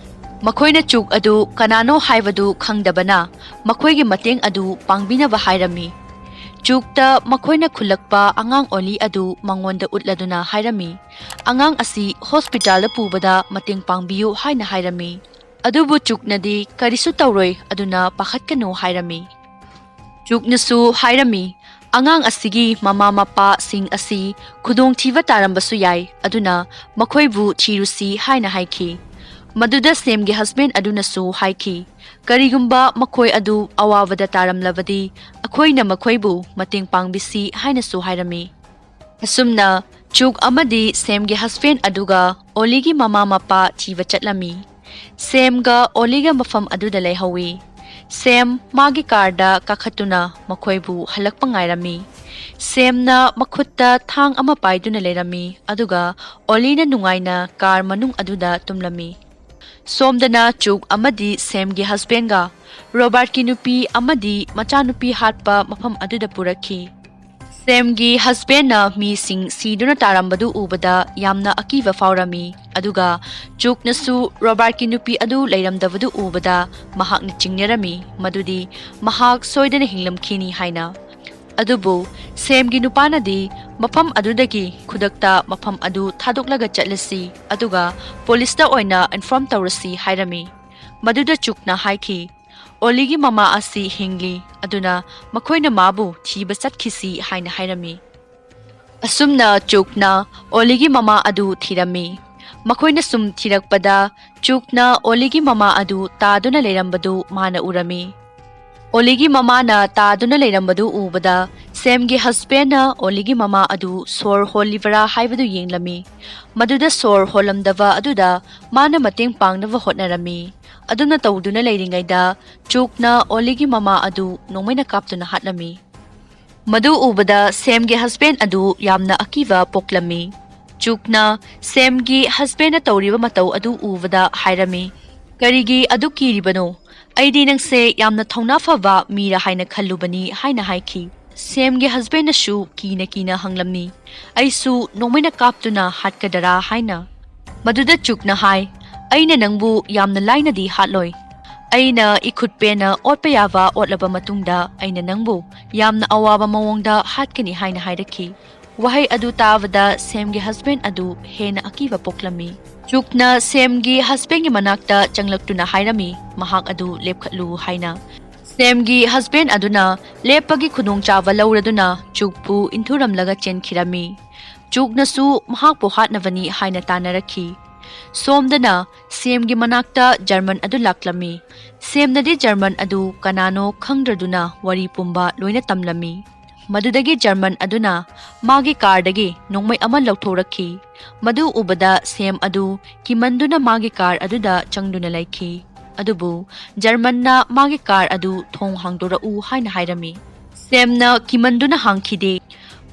ꯃꯈꯣꯏꯅ ꯆꯨꯛ ꯑꯗꯨ ꯀꯅꯥꯅꯣ ꯍꯥꯏꯕꯗꯨ ꯈꯪꯗꯕꯅ ꯃꯈꯣꯏꯒꯤ ꯃꯇꯦꯡ ꯑꯗꯨ ꯄꯥꯡꯕꯤꯅꯕ ꯍꯥꯏꯔꯝꯃꯤ꯫ ꯆꯨꯛꯇ ꯃꯈꯣꯏꯅ ꯈꯨꯜꯂꯛꯄ ꯑꯉꯥꯡ ꯑꯣꯂꯤ ꯑꯗꯨ ꯃꯉꯣꯟꯗ ꯎꯠꯂꯗꯨꯅ ꯍꯥꯏꯔꯝꯃꯤ, "ꯑꯉꯥꯡ ꯑꯁꯤ ꯍꯣꯁꯄꯤꯇꯥꯜꯗ ꯄꯨꯕꯗ ꯃꯇꯦꯡ ꯄꯥꯡꯕꯤꯌꯨ" ꯍꯥꯏꯅ ꯍꯥꯏꯔꯝꯃꯤ꯫ ꯑꯗꯨꯕꯨ ꯆꯨꯛꯅꯗꯤ ꯀꯔꯤꯁꯨ ꯇꯧꯔꯣꯏ, ꯑꯗꯨꯅ ꯄꯥꯈꯠꯀꯅꯨ ꯍꯥꯏꯔꯝꯃꯤ꯫ ꯆꯨꯛꯅꯁꯨ ꯍꯥꯏꯔꯝꯃꯤ, "ꯑꯉꯥꯡ ꯑꯁꯤꯒꯤ ꯃꯃꯥ ꯃꯄꯥꯁꯤꯡ ꯑꯁꯤ ꯈꯨꯗꯣꯡꯊꯤꯕ ꯇꯥꯔꯝꯕꯁꯨ ꯌꯥꯏ, ꯑꯗꯨꯅ ꯃꯈꯣꯏꯕꯨ ꯊꯤꯔꯨꯁꯤ" ꯍꯥꯏꯅ ꯍꯥꯏꯈꯤ꯫ ꯃꯗꯨꯗ ꯁꯦꯝꯒꯤ ꯍꯁꯕꯦꯟ ꯑꯗꯨꯅꯁꯨ ꯍꯥꯏꯈꯤ, "ꯀꯔꯤꯒꯨꯝꯕ ꯃꯈꯣꯏ ꯑꯗꯨ ꯑꯋꯥꯕꯗ ꯇꯥꯔꯝꯂꯕꯗꯤ ꯑꯩꯈꯣꯏꯅ ꯃꯈꯣꯏꯕꯨ ꯃꯇꯦꯡ ꯄꯥꯡꯕꯤꯁꯤ" ꯍꯥꯏꯅꯁꯨ ꯍꯥꯏꯔꯝꯃꯤ꯫ ꯑꯁꯨꯝꯅ ꯆꯨꯛ ꯑꯃꯗꯤ ꯁꯦꯝꯒꯤ ꯍꯁꯕꯦꯟ ꯑꯗꯨꯒ ꯑꯣꯂꯤꯒꯤ ꯃꯃꯥ ꯃꯄꯥ ꯊꯤꯕ ꯆꯠꯂꯝꯃꯤ꯫ ꯁꯦꯝꯒ ꯑꯣꯂꯤꯒ ꯃꯐꯝ ꯑꯗꯨꯗ ꯂꯩꯍꯧꯋꯤ꯫ ꯁꯦꯝ ꯃꯥꯒꯤ ꯀꯥꯔꯗ ꯀꯥꯈꯠꯇꯨꯅ ꯃꯈꯣꯏꯕꯨ ꯍꯜꯂꯛꯄ ꯉꯥꯏꯔꯝꯃꯤ꯫ ꯁꯦꯝꯅ ꯃꯈꯨꯠꯇ ꯊꯥꯡ ꯑꯃ ꯄꯥꯏꯗꯨꯅ ꯂꯩꯔꯝꯃꯤ, ꯑꯗꯨꯒ ꯑꯣꯂꯤꯅ ꯅꯨꯡꯉꯥꯏꯅ ꯀꯥꯔ ꯃꯅꯨꯡ ꯑꯗꯨꯗ ꯇꯨꯝꯂꯝꯃꯤ꯫ ꯁꯣꯝꯗꯅ ꯆꯨꯛ ꯑꯃꯗꯤ ꯁꯦꯝꯒꯤ ꯍꯁꯕꯦꯟꯒ ꯔꯣꯕꯥꯔꯠꯀꯤ ꯅꯨꯄꯤ ꯑꯃꯗꯤ ꯃꯆꯥꯅꯨꯄꯤ ꯍꯥꯠꯄ ꯃꯐꯝ ꯑꯗꯨꯗ ꯄꯨꯔꯛꯈꯤ꯫ ꯁꯦꯝꯒꯤ ꯍꯁꯕꯦꯟꯅ ꯃꯤꯁꯤꯡ ꯁꯤꯗꯨꯅ ꯇꯥꯔꯝꯕꯗꯨ ꯎꯕꯗ ꯌꯥꯝꯅ ꯑꯀꯤꯕ ꯐꯥꯎꯔꯝꯃꯤ, ꯑꯗꯨꯒ ꯆꯨꯛꯅꯁꯨ ꯔꯣꯕꯥꯔꯠꯀꯤ ꯅꯨꯄꯤ ꯑꯗꯨ ꯂꯩꯔꯝꯗꯕꯗꯨ ꯎꯕꯗ ꯃꯍꯥꯛꯅ ꯆꯤꯡꯅꯔꯝꯃꯤ ꯃꯗꯨꯗꯤ ꯃꯍꯥꯛ ꯁꯣꯏꯗꯅ ꯍꯤꯡꯂꯝꯈꯤꯅꯤ ꯍꯥꯏꯅ꯫ ꯑꯗꯨꯕꯨ ꯁꯦꯝꯒꯤ ꯅꯨꯄꯥꯅꯗꯤ ꯃꯐꯝ ꯑꯗꯨꯗꯒꯤ ꯈꯨꯗꯛꯇ ꯃꯐꯝ ꯑꯗꯨ ꯊꯥꯗꯣꯛꯂꯒ ꯆꯠꯂꯁꯤ, ꯑꯗꯨꯒ ꯄꯨꯂꯤꯁꯇ ꯑꯣꯏꯅ ꯏꯟꯐꯣꯔꯝ ꯇꯧꯔꯁꯤ ꯍꯥꯏꯔꯝꯃꯤ꯫ ꯃꯗꯨꯗ ꯆꯨꯛꯅ ꯍꯥꯏꯈꯤ, "ꯑꯣꯂꯤꯒꯤ ꯃꯃꯥ ꯑꯁꯤ ꯍꯤꯡꯂꯤ, ꯑꯗꯨꯅ ꯃꯈꯣꯏꯅ ꯃꯥꯕꯨ ꯊꯤꯕ ꯆꯠꯈꯤꯁꯤ" ꯍꯥꯏꯅ ꯍꯥꯏꯔꯝꯃꯤ꯫ ꯑꯁꯨꯝꯅ ꯆꯨꯛꯅ ꯑꯣꯂꯤꯒꯤ ꯃꯃꯥ ꯑꯗꯨ ꯊꯤꯔꯝꯃꯤ꯫ ꯃꯈꯣꯏꯅ ꯁꯨꯝ ꯊꯤꯔꯛꯄꯗ ꯆꯨꯛꯅ ꯑꯣꯂꯤꯒꯤ ꯃꯃꯥ ꯑꯗꯨ ꯇꯥꯗꯨꯅ ꯂꯩꯔꯝꯕꯗꯨ ꯃꯥꯅ ꯎꯔꯝꯃꯤ꯫ ꯑꯣꯂꯤꯒꯤ ꯃꯃꯥꯅ ꯇꯥꯗꯨꯅ ꯂꯩꯔꯝꯕꯗꯨ ꯎꯕꯗ ꯁꯦꯝꯒꯤ ꯍꯁꯕꯦꯟꯅ ꯑꯣꯂꯤꯒꯤ ꯃꯃꯥ ꯑꯗꯨ ꯁꯣꯔ ꯍꯣꯜꯂꯤꯕꯔꯥ ꯍꯥꯏꯕꯗꯨ ꯌꯦꯡꯂꯝꯃꯤ꯫ ꯃꯗꯨꯗ ꯁꯣꯔ ꯍꯣꯜꯂꯝꯗꯕ ꯑꯗꯨꯗ ꯃꯥꯅ ꯃꯇꯦꯡ ꯄꯥꯡꯅꯕ ꯍꯣꯠꯅꯔꯝꯃꯤ꯫ ꯑꯗꯨꯅ ꯇꯧꯗꯨꯅ ꯂꯩꯔꯤꯉꯩꯗ ꯆꯨꯛꯅ ꯑꯣꯂꯤꯒꯤ ꯃꯃꯥ ꯑꯗꯨ ꯅꯣꯡꯃꯩꯅ ꯀꯥꯞꯇꯨꯅ ꯍꯥꯠꯂꯝꯃꯤ꯫ ꯃꯗꯨ ꯎꯕꯗ ꯁꯦꯝꯒꯤ ꯍꯁꯕꯦꯟ ꯑꯗꯨ ꯌꯥꯝꯅ ꯑꯀꯤꯕ ꯄꯣꯛꯂꯝꯃꯤ꯫ ꯆꯨꯛꯅ ꯁꯦꯝꯒꯤ ꯍꯁꯕꯦꯟꯅ ꯇꯧꯔꯤꯕ ꯃꯇꯧ ꯑꯗꯨ ꯎꯕꯗ ꯍꯥꯏꯔꯝꯃꯤ, "ꯀꯔꯤꯒꯤ ꯑꯗꯨ ꯀꯤꯔꯤꯕꯅꯣ? ꯑꯩꯗꯤ ꯅꯪꯁꯦ ꯌꯥꯝꯅ ꯊꯧꯅꯥ ꯐꯕ ꯃꯤꯔ ꯍꯥꯏꯅ ꯈꯜꯂꯨꯕꯅꯤ" ꯍꯥꯏꯅ ꯍꯥꯏꯈꯤ꯫ ꯁꯦꯝꯒꯤ ꯍꯁꯕꯦꯟꯅꯁꯨ ꯀꯤꯅ ꯀꯤꯅ ꯍꯪꯂꯝꯃꯤ, "ꯑꯩꯁꯨ ꯅꯣꯡꯃꯩꯅ ꯀꯥꯞꯇꯨꯅ ꯍꯥꯠꯀꯗꯔꯥ?" ꯍꯥꯏꯅ꯫ ꯃꯗꯨꯗ ꯆꯨꯛꯅ ꯍꯥꯏ, "ꯑꯩꯅ ꯅꯪꯕꯨ ꯌꯥꯝꯅ ꯂꯥꯏꯅꯗꯤ ꯍꯥꯠꯂꯣꯏ꯫ ꯑꯩꯅ ꯏꯈꯨꯠ ꯄꯦꯟꯅ ꯑꯣꯠꯄ ꯌꯥꯕ ꯑꯣꯠꯂꯕ ꯃꯇꯨꯡꯗ ꯑꯩꯅ ꯅꯪꯕꯨ ꯌꯥꯝꯅ ꯑꯋꯥꯕ ꯃꯑꯣꯡꯗ ꯍꯥꯠꯀꯅꯤ" ꯍꯥꯏꯅ ꯍꯥꯏꯔꯛꯈꯤ꯫ ꯋꯥꯍꯩ ꯑꯗꯨ ꯇꯥꯕꯗ ꯁꯦꯝꯒꯤ ꯍꯁꯕꯦꯟ ꯑꯗꯨ ꯍꯦꯟꯅ ꯑꯀꯤꯕ ꯄꯣꯛꯂꯝꯃꯤ꯫ ꯆꯨꯛꯅ ꯁꯦꯝꯒꯤ ꯍꯁꯕꯦꯟꯒꯤ ꯃꯅꯥꯛꯇ ꯆꯪꯂꯛꯇꯨꯅ ꯍꯥꯏꯔꯝꯃꯤ, ꯃꯍꯥꯛ ꯑꯗꯨ ꯂꯦꯞꯈꯠꯂꯨ ꯍꯥꯏꯅ꯫ ꯁꯦꯝꯒꯤ ꯍꯁꯕꯦꯟ ꯑꯗꯨꯅ ꯂꯦꯞꯄꯒꯤ ꯈꯨꯗꯣꯡꯆꯥꯕ ꯂꯧꯔꯗꯨꯅ ꯆꯨꯛꯄꯨ ꯏꯟꯊꯨꯔꯝꯂꯒ ꯆꯦꯟꯈꯤꯔꯝꯃꯤ꯫ ꯆꯨꯛꯅꯁꯨ ꯃꯍꯥꯛꯄꯨ ꯍꯥꯠꯅꯕꯅꯤ ꯍꯥꯏꯅ ꯇꯥꯟꯅꯔꯛꯈꯤ꯫ ꯁꯣꯝꯗꯅ ꯁꯦꯝꯒꯤ ꯃꯅꯥꯛꯇ ꯖꯔꯃꯟ ꯑꯗꯨ ꯂꯥꯛꯂꯝꯃꯤ꯫ ꯁꯦꯝꯅꯗꯤ ꯖꯔꯃꯟ ꯑꯗꯨ ꯀꯅꯥꯅꯣ ꯈꯪꯗ꯭ꯔꯗꯨꯅ ꯋꯥꯔꯤ ꯄꯨꯝꯕ ꯂꯣꯏꯅ ꯇꯝꯂꯝꯃꯤ꯫ ꯃꯗꯨꯗꯒꯤ ꯖꯔꯃꯟ ꯑꯗꯨꯅ ꯃꯥꯒꯤ ꯀꯥꯔꯗꯒꯤ ꯅꯣꯡꯃꯩ ꯑꯃ ꯂꯧꯊꯣꯔꯛꯈꯤ꯫ ꯃꯗꯨ ꯎꯕꯗ ꯁꯦꯝ ꯑꯗꯨ ꯀꯤꯃꯟꯗꯨꯅ ꯃꯥꯒꯤ ꯀꯥꯔ ꯑꯗꯨꯗ ꯆꯪꯗꯨꯅ ꯂꯩꯈꯤ꯫ ꯑꯗꯨꯕꯨ ꯖꯔꯃꯟꯅ ꯃꯥꯒꯤ ꯀꯥꯔ ꯑꯗꯨ "ꯊꯣꯡ ꯍꯥꯡꯗꯣꯔꯛꯎ" ꯍꯥꯏꯅ ꯍꯥꯏꯔꯝꯃꯤ꯫ ꯁꯦꯝꯅ ꯀꯤꯃꯟꯗꯨꯅ ꯍꯥꯡꯈꯤꯗꯦ꯫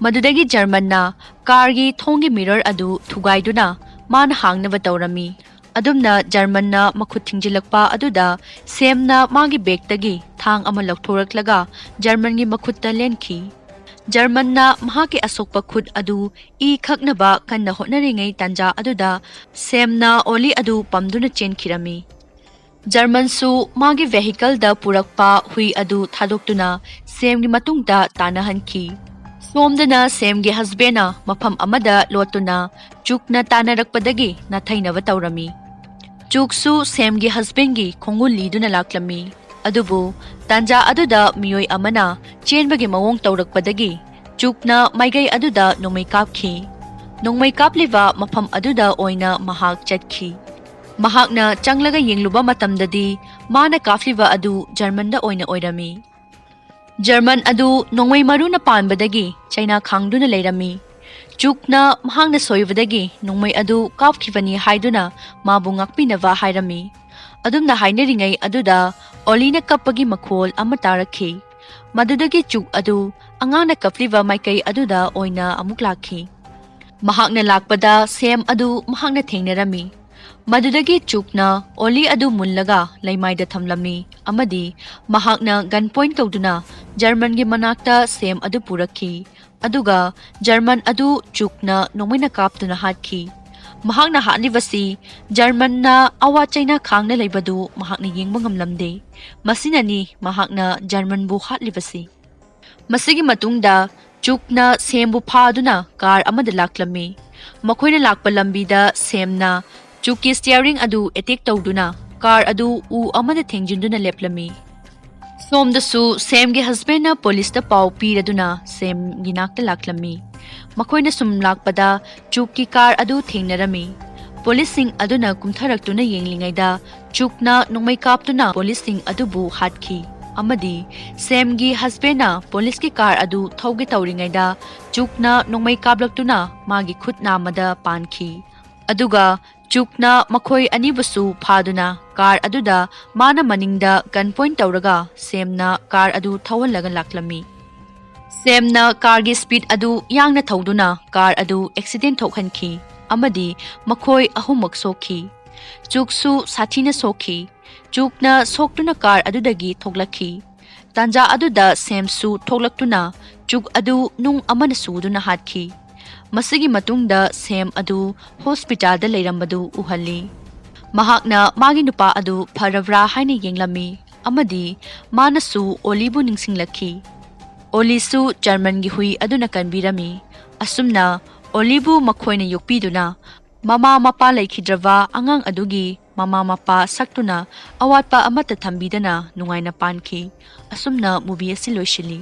ꯃꯗꯨꯗꯒꯤ ꯖꯔꯃꯟꯅ ꯀꯥꯔꯒꯤ ꯊꯣꯡꯒꯤ ꯃꯤꯔꯔ ꯑꯗꯨ ꯊꯨꯒꯥꯏꯗꯨꯅ ꯃꯥꯅ ꯍꯥꯡꯅꯕ ꯇꯧꯔꯝꯃꯤ꯫ ꯑꯗꯨꯝꯅ ꯖꯔꯃꯟꯅ ꯃꯈꯨꯠ ꯊꯤꯡꯖꯤꯜꯂꯛꯄ ꯑꯗꯨꯗ ꯁꯦꯝꯅ ꯃꯥꯒꯤ ꯕꯦꯒꯇꯒꯤ ꯊꯥꯡ ꯑꯃ ꯂꯧꯊꯣꯔꯛꯂꯒ ꯖꯔꯃꯟꯒꯤ ꯃꯈꯨꯠꯇ ꯂꯦꯟꯈꯤ꯫ ꯖꯔꯃꯟꯅ ꯃꯍꯥꯛꯀꯤ ꯑꯁꯣꯛꯄ ꯈꯨꯠ ꯑꯗꯨ ꯏ ꯈꯛꯅꯕ ꯀꯟꯅ ꯍꯣꯠꯅꯔꯤꯉꯩ ꯇꯥꯟꯖꯥ ꯑꯗꯨꯗ ꯁꯦꯝꯅ ꯑꯣꯂꯤ ꯑꯗꯨ ꯄꯝꯗꯨꯅ ꯆꯦꯟꯈꯤꯔꯝꯃꯤ꯫ ꯖꯔꯃꯟꯁꯨ ꯃꯥꯒꯤ ꯚꯦꯍꯤꯀꯜꯗ ꯄꯨꯔꯛꯄ ꯍꯨꯏ ꯑꯗꯨ ꯊꯥꯗꯣꯛꯇꯨꯅ ꯁꯦꯝꯒꯤ ꯃꯇꯨꯡꯗ ꯇꯥꯟꯅꯍꯟꯈꯤ꯫ ꯁꯣꯝꯗꯅ ꯁꯦꯝꯒꯤ ꯍꯁꯕꯦꯟꯅ ꯃꯐꯝ ꯑꯃꯗ ꯂꯣꯠꯇꯨꯅ ꯆꯨꯛꯅ ꯇꯥꯟꯅꯔꯛꯄꯗꯒꯤ ꯅꯥꯊꯩꯅꯕ ꯇꯧꯔꯝꯃꯤ꯫ ꯆꯨꯛꯁꯨ ꯁꯦꯝꯒꯤ ꯍꯁꯕꯦꯟꯒꯤ ꯈꯣꯡꯒꯨꯜ ꯂꯤꯗꯨꯅ ꯂꯥꯛꯂꯝꯃꯤ꯫ ꯑꯗꯨꯕꯨ ꯇꯥꯟꯖꯥ ꯑꯗꯨꯗ ꯃꯤꯑꯣꯏ ꯑꯃꯅ ꯆꯦꯟꯕꯒꯤ ꯃꯑꯣꯡ ꯇꯧꯔꯛꯄꯗꯒꯤ ꯆꯨꯛꯅ ꯃꯥꯏꯀꯩ ꯑꯗꯨꯗ ꯅꯣꯡꯃꯩ ꯀꯥꯞꯈꯤ꯫ ꯅꯣꯡꯃꯩ ꯀꯥꯞꯂꯤꯕ ꯃꯐꯝ ꯑꯗꯨꯗ ꯑꯣꯏꯅ ꯃꯍꯥꯛ ꯆꯠꯈꯤ꯫ ꯃꯍꯥꯛꯅ ꯆꯪꯂꯒ ꯌꯦꯡꯂꯨꯕ ꯃꯇꯝꯗꯗꯤ ꯃꯥꯅ ꯀꯥꯞꯂꯤꯕ ꯑꯗꯨ ꯖꯔꯃꯟꯗ ꯑꯣꯏꯅ ꯑꯣꯏꯔꯝꯃꯤ꯫ ꯖꯔꯃꯟ ꯑꯗꯨ ꯅꯣꯡꯃꯩ ꯃꯔꯨꯅ ꯄꯥꯟꯕꯗꯒꯤ ꯆꯩꯅꯥ ꯈꯥꯡꯗꯨꯅ ꯂꯩꯔꯝꯃꯤ꯫ ꯆꯨꯛꯅ ꯃꯍꯥꯛꯅ ꯁꯣꯏꯕꯗꯒꯤ ꯅꯣꯡꯃꯩ ꯑꯗꯨ ꯀꯥꯞꯈꯤꯕꯅꯤ ꯍꯥꯏꯗꯨꯅ ꯃꯥꯕꯨ ꯉꯥꯛꯄꯤꯅꯕ ꯍꯥꯏꯔꯝꯃꯤ꯫ ꯑꯗꯨꯝꯅ ꯍꯥꯏꯅꯔꯤꯉꯩ ꯑꯗꯨꯗ ꯑꯣꯂꯤꯅ ꯀꯞꯄꯒꯤ ꯃꯈꯣꯜ ꯑꯃ ꯇꯥꯔꯛꯈꯤ꯫ ꯃꯗꯨꯗꯒꯤ ꯆꯨꯛ ꯑꯗꯨ ꯑꯉꯥꯡꯅ ꯀꯞꯂꯤꯕ ꯃꯥꯏꯀꯩ ꯑꯗꯨꯗ ꯑꯣꯏꯅ ꯑꯃꯨꯛ ꯂꯥꯛꯈꯤ꯫ ꯃꯍꯥꯛꯅ ꯂꯥꯛꯄꯗ ꯁꯦꯝ ꯑꯗꯨ ꯃꯍꯥꯛꯅ ꯊꯦꯡꯅꯔꯝꯃꯤ꯫ ꯃꯗꯨꯗꯒꯤ ꯆꯨꯛꯅ ꯑꯣꯂꯤ ꯑꯗꯨ ꯃꯨꯜꯂꯒ ꯂꯩꯃꯥꯏꯗ ꯊꯝꯂꯝꯃꯤ ꯑꯃꯗꯤ ꯃꯍꯥꯛꯅ ꯒꯟ ꯄꯣꯏꯟ ꯇꯧꯗꯨꯅ ꯖꯔꯃꯟꯒꯤ ꯃꯅꯥꯛꯇ ꯁꯦꯝ ꯑꯗꯨ ꯄꯨꯔꯛꯈꯤ꯫ ꯑꯗꯨꯒ ꯖꯔꯃꯟ ꯑꯗꯨ ꯆꯨꯛꯅ ꯅꯣꯡꯃꯩꯅ ꯀꯥꯞꯇꯨꯅ ꯍꯥꯠꯈꯤ꯫ ꯃꯍꯥꯛꯅ ꯍꯥꯠꯂꯤꯕꯁꯤ ꯖꯔꯃꯟꯅ ꯑꯋꯥ ꯆꯩꯅꯥ ꯈꯥꯡꯅ ꯂꯩꯕꯗꯨ ꯃꯍꯥꯛꯅ ꯌꯦꯡꯕ ꯉꯝꯂꯝꯗꯦ꯫ ꯃꯁꯤꯅꯅꯤ ꯃꯍꯥꯛꯅ ꯖꯔꯃꯟꯕꯨ ꯍꯥꯠꯂꯤꯕꯁꯤ꯫ ꯃꯁꯤꯒꯤ ꯃꯇꯨꯡꯗ ꯆꯨꯛꯅ ꯁꯦꯝꯕꯨ ꯐꯥꯗꯨꯅ ꯀꯥꯔ ꯑꯃꯗ ꯂꯥꯛꯂꯝꯃꯤ꯫ ꯃꯈꯣꯏꯅ ꯂꯥꯛꯄ ꯂꯝꯕꯤꯗ ꯁꯦꯝꯅ ꯆꯨꯛꯀꯤ ꯁ꯭ꯇꯤꯌꯥꯔꯤꯡ ꯑꯗꯨ ꯑꯦꯇꯦꯛ ꯇꯧꯗꯨꯅ ꯀꯥꯔ ꯑꯗꯨ ꯎ ꯑꯃꯗ ꯊꯦꯡꯖꯤꯟꯗꯨꯅ ꯂꯦꯞꯂꯝꯃꯤ꯫ ꯁꯣꯝꯗꯁꯨ ꯁꯦꯝꯒꯤ ꯍꯁꯕꯦꯟꯅ ꯄꯨꯂꯤꯁꯇ ꯄꯥꯎ ꯄꯤꯔꯗꯨꯅ ꯁꯦꯝꯒꯤ ꯅꯥꯛꯇ ꯂꯥꯛꯂꯝꯃꯤ꯫ ꯃꯈꯣꯏꯅ ꯁꯨꯝ ꯂꯥꯛꯄꯗ ꯆꯨꯛꯀꯤ ꯀꯥꯔ ꯑꯗꯨ ꯊꯦꯡꯅꯔꯝꯃꯤ꯫ ꯄꯨꯂꯤꯁꯁꯤꯡ ꯑꯗꯨꯅ ꯀꯨꯝꯊꯔꯛꯇꯨꯅ ꯌꯦꯡꯂꯤꯉꯩꯗ ꯆꯨꯛꯅ ꯅꯣꯡꯃꯩ ꯀꯥꯞꯇꯨꯅ ꯄꯨꯂꯤꯁꯁꯤꯡ ꯑꯗꯨꯕꯨ ꯍꯥꯠꯈꯤ ꯑꯃꯗꯤ ꯁꯦꯝꯒꯤ ꯍꯁꯕꯦꯟꯅ ꯄꯨꯂꯤꯁꯀꯤ ꯀꯥꯔ ꯑꯗꯨ ꯊꯧꯒꯦ ꯇꯧꯔꯤꯉꯩꯗ ꯆꯨꯛꯅ ꯅꯣꯡꯃꯩ ꯀꯥꯞꯂꯛꯇꯨꯅ ꯃꯥꯒꯤ ꯈꯨꯠ ꯅꯥꯝꯃꯗ ꯄꯥꯟꯈꯤ꯫ ꯑꯗꯨꯒ ꯆꯨꯛꯅ ꯃꯈꯣꯏ ꯑꯅꯤꯕꯨꯁꯨ ꯐꯥꯗꯨꯅ ꯀꯥꯔ ꯑꯗꯨꯗ ꯃꯥꯅ ꯃꯅꯤꯡꯗ ꯒꯟ ꯄꯣꯏꯟ ꯇꯧꯔꯒ ꯁꯦꯝꯅ ꯀꯥꯔ ꯑꯗꯨ ꯊꯧꯍꯜꯂꯒ ꯂꯥꯛꯂꯝꯃꯤ꯫ ꯁꯦꯝꯅ ꯀꯥꯔꯒꯤ ꯁ꯭ꯄꯤꯗ ꯑꯗꯨ ꯌꯥꯡꯅ ꯊꯧꯗꯨꯅ ꯀꯥꯔ ꯑꯗꯨ ꯑꯦꯛꯁꯤꯗꯦꯟ ꯊꯣꯛꯍꯟꯈꯤ ꯑꯃꯗꯤ ꯃꯈꯣꯏ ꯑꯍꯨꯝꯃꯛ ꯁꯣꯛꯈꯤ꯫ ꯆꯨꯛꯁꯨ ꯁꯥꯊꯤꯅ ꯁꯣꯛꯈꯤ꯫ ꯆꯨꯛꯅ ꯁꯣꯛꯇꯨꯅ ꯀꯥꯔ ꯑꯗꯨꯗꯒꯤ ꯊꯣꯛꯂꯛꯈꯤ꯫ ꯇꯥꯟꯖꯥ ꯑꯗꯨꯗ ꯁꯦꯝꯁꯨ ꯊꯣꯛꯂꯛꯇꯨꯅ ꯆꯨꯛ ꯑꯗꯨ ꯅꯨꯡ ꯑꯃꯅ ꯁꯨꯗꯨꯅ ꯍꯥꯠꯈꯤ꯫ ꯃꯁꯤꯒꯤ ꯃꯇꯨꯡꯗ ꯁꯦꯝ ꯑꯗꯨ ꯍꯣꯁꯄꯤꯇꯥꯜꯗ ꯂꯩꯔꯝꯕꯗꯨ ꯎꯍꯜꯂꯤ꯫ ꯃꯍꯥꯛꯅ ꯃꯥꯒꯤ ꯅꯨꯄꯥ ꯑꯗꯨ ꯐꯔꯕ꯭ꯔꯥ ꯍꯥꯏꯅ ꯌꯦꯡꯂꯝꯃꯤ ꯑꯃꯗꯤ ꯃꯥꯅꯁꯨ ꯑꯣꯂꯤꯕꯨ ꯅꯤꯡꯁꯤꯡꯂꯛꯈꯤ꯫ ꯑꯣꯂꯤꯁꯨ ꯖꯔꯃꯟꯒꯤ ꯍꯨꯏ ꯑꯗꯨꯅ ꯀꯟꯕꯤꯔꯝꯃꯤ꯫ ꯑꯁꯨꯝꯅ ꯑꯣꯂꯤꯕꯨ ꯃꯈꯣꯏꯅ ꯌꯣꯛꯄꯤꯗꯨꯅ ꯃꯃꯥ ꯃꯄꯥ ꯂꯩꯈꯤꯗ꯭ꯔꯕ ꯑꯉꯥꯡ ꯑꯗꯨꯒꯤ ꯃꯃꯥ ꯃꯄꯥ ꯁꯛꯇꯨꯅ ꯑꯋꯥꯠꯄ ꯑꯃꯠꯇ ꯊꯝꯕꯤꯗꯅ ꯅꯨꯡꯉꯥꯏꯅ ꯄꯥꯟꯈꯤ꯫ ꯑꯁꯨꯝꯅ ꯃꯨꯚꯤ ꯑꯁꯤ ꯂꯣꯏꯁꯤꯜꯂꯤ꯫